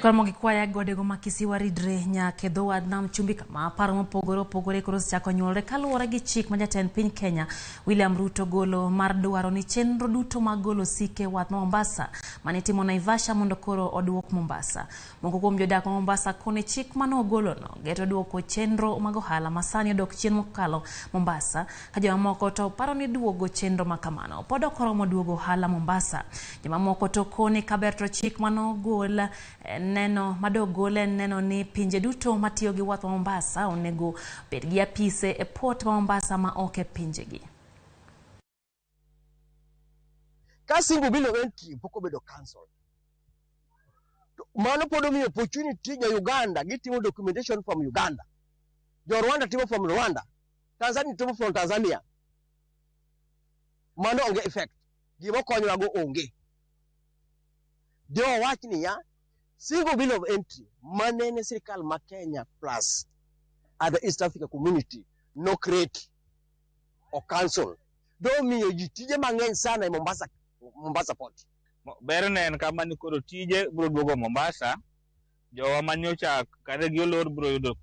Koro mogikwaya godego ma Kisiwa ridre nyaka e dho wadh nam chumbi kama paro mopogore opogore koro osechako nyuolre kaluwore gi chik ma jatend piny Kenya William Ruto golo mar dwaro ni chenro duto mag golo osike e wath ma Mombasa mane itimo Naivasha mondo koro oduok Mombasa. Moko kuom jodak ma Mombasa koni chik mane ogolono geto duoko chenro mag ohala ma sani odok chien mokalo Mombasa ka jomamoko to paro ni duogo chenro ma kamano pod ok oromo duogo ohala Mombasa. Jomamoko to koni kaber to chik manogol neno madogol en neno ni pinje duto matiyo gi wath ma Mombasa onego bed gi apise e port ma Mombasa ma ok e pinjegi. Ka single bill of entry pok obedo cancelled, to mano pod omiyo opportunity jo Uganda gitimo documentation from Uganda, jo Rwanda timo from Rwanda, Tanzania timo from Tanzania. Mano onge effect, gima okonyowago onge. De owach niya, single bill of entry manene sirikal ma Kenya plus at the East Africa Community no create o cancel domiyo ji tije mang'eny sana e Mombasa, Mombasa port. Berne en kama ni koro tije biro duogo Mombasa, jowa manyocha kare gi olor biro yudo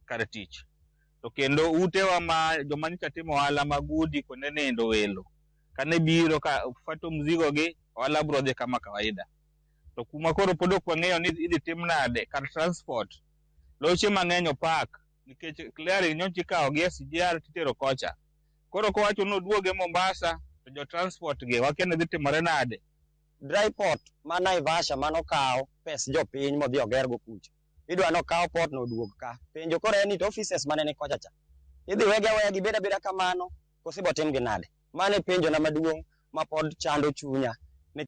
kar tich. To kendo utewa ma joma nyocha timo ohala mag udi kuonde nindo welo, kane biro ka fato mzigo gi, ohala biro dhi kama kawaida. To kuma koro pod ok wang'eyo ni idhi tim nade kar transport, loche mang'eny opak nikech clearing nyocha ikawo gi SGR titero kocha. Koro kowacho ni oduoge Mombasa to jo transport gi wakia ni dhi timore nade. Dry port ma Naivasha manokaw pes jopiny modhi ogergo kucha, idwa ni okaw port no oduog ka. Penjo koro en ni to offices mane ni kocha cha, idhi wegi aweya gibed abeda kamano koso ibo timgi nade? Mano e penjo na maduong' ma pod chando chunya.